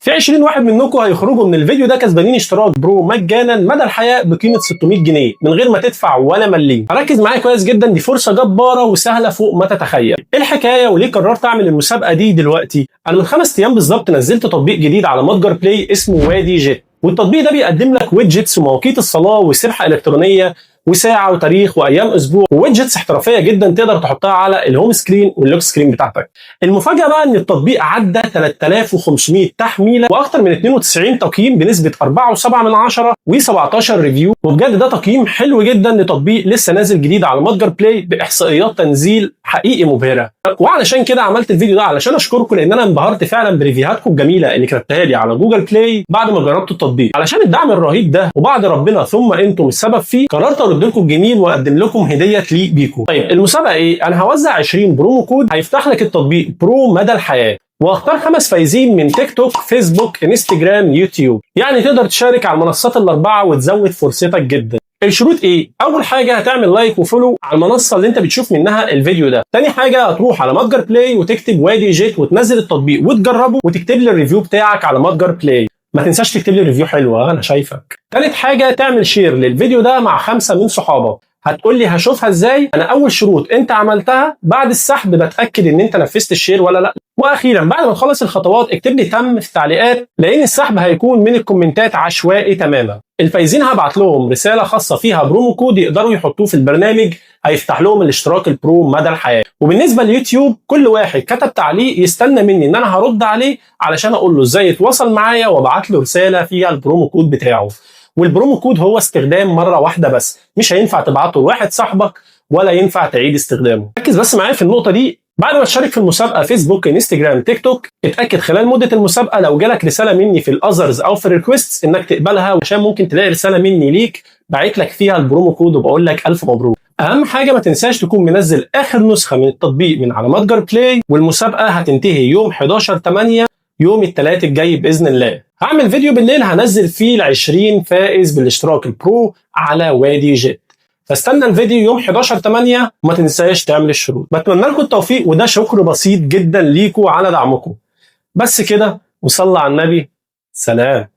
في 20 واحد منكم هيخرجوا من الفيديو ده كسبانين اشتراك Pro مجانا مدى الحياة بقيمة 600 جنيه من غير ما تدفع ولا مليم. ركز معايا كويس جدا، دي فرصة جبارة وسهلة فوق ما تتخيل. ايه الحكاية وليه قررت اعمل المسابقة دي دلوقتي؟ انا من 5 ايام بالظبط نزلت تطبيق جديد على متجر Play اسمه وادي جيت، والتطبيق ده بيقدم لك widgets ومواقيت الصلاة وسبحه الكترونية وساعة وتاريخ وايام اسبوع، و widgets احترافية جدا تقدر تحطها على ال home screen وال lock screen بتاعتك. المفاجاة بقى ان التطبيق عدى 3500 تحميله واكثر من 92 تقييم بنسبة 4.7 من 10 و17 review، وبجد ده تقييم حلو جدا لتطبيق لسه نازل جديد على متجر Play باحصائيات تنزيل حقيقي مبهرة. وعلشان كده عملت الفيديو ده علشان اشكركم، لان انا انبهرت فعلا ب review هاتكم الجميلة اللي كتبتها لي على Google Play بعد ما جربت التطبيق. علشان الدعم الرهيب ده وبعد ربنا ثم انتم السبب فيه، قررت ارد لكم الجميل واقدم لكم هديه تليق بيكم. طيب المسابقة ايه؟ انا هوزع 20 promo code هيفتح لك التطبيق Pro مدى الحياة، واختار 5 فايزين من تيك توك، فيسبوك، انستجرام، يوتيوب. يعني تقدر تشارك على المنصات الاربعة وتزود فرصتك جدا. الشروط ايه؟ اول حاجة هتعمل like و follow على المنصة اللي انت بتشوف منها الفيديو ده. تاني حاجة هتروح على متجر Play وتكتب وادي جيت وتنزل التطبيق وتجربه وتكتب لي ال review بتاعك على متجر Play. ما تنساش تكتب لي review حلوة، انا شايفك. تالت حاجة تعمل share للفيديو ده مع 5 من صحابك. هتقول لي هشوفها ازاي؟ انا اول شروط انت عملتها، بعد السحب بتاكد ان انت نفذت ال share ولا لا. واخيرا بعد ما تخلص الخطوات اكتب لي تم في التعليقات، لان السحب هيكون من ال comment ات عشوائي تماما. الفايزين هبعت لهم رسالة خاصة فيها promo code يقدروا يحطوه في البرنامج هيفتح لهم الاشتراك ال Pro مدى الحياة. وبالنسبة لليوتيوب، كل واحد كتب تعليق يستنى مني ان انا هرد عليه علشان اقول له ازاي يتواصل معايا وابعت له رسالة فيها ال promo code بتاعه. وال promo code هو استخدام مرة واحدة بس، مش هينفع تبعته لواحد صاحبك ولا ينفع تعيد استخدامه. ركز بس معايا في النقطة دي. بعد ما تشارك في المسابقة فيسبوك، انستجرام، تيك توك، اتاكد خلال مده المسابقة لو جالك رسالة مني في ال others او في ال requests انك تقبلها، عشان ممكن تلاقي رسالة مني ليك باعت لك فيها ال promo code وبقول لك الف مبروك. اهم حاجة ما تنساش تكون منزل اخر نسخه من التطبيق من على متجر Play، والمسابقه هتنتهي يوم 11/8 يوم الثلاث الجاي باذن الله. هعمل فيديو بالليل هنزل فيه ال 20 فائز بالاشتراك ال Pro على وادي جيت، فاستنى الفيديو يوم 11/8 وما تنساش تعمل الشروط. بتمنى لكم التوفيق، وده شكر بسيط جدا ليكم على دعمكم. بس كده، وصلى على النبي. سلام.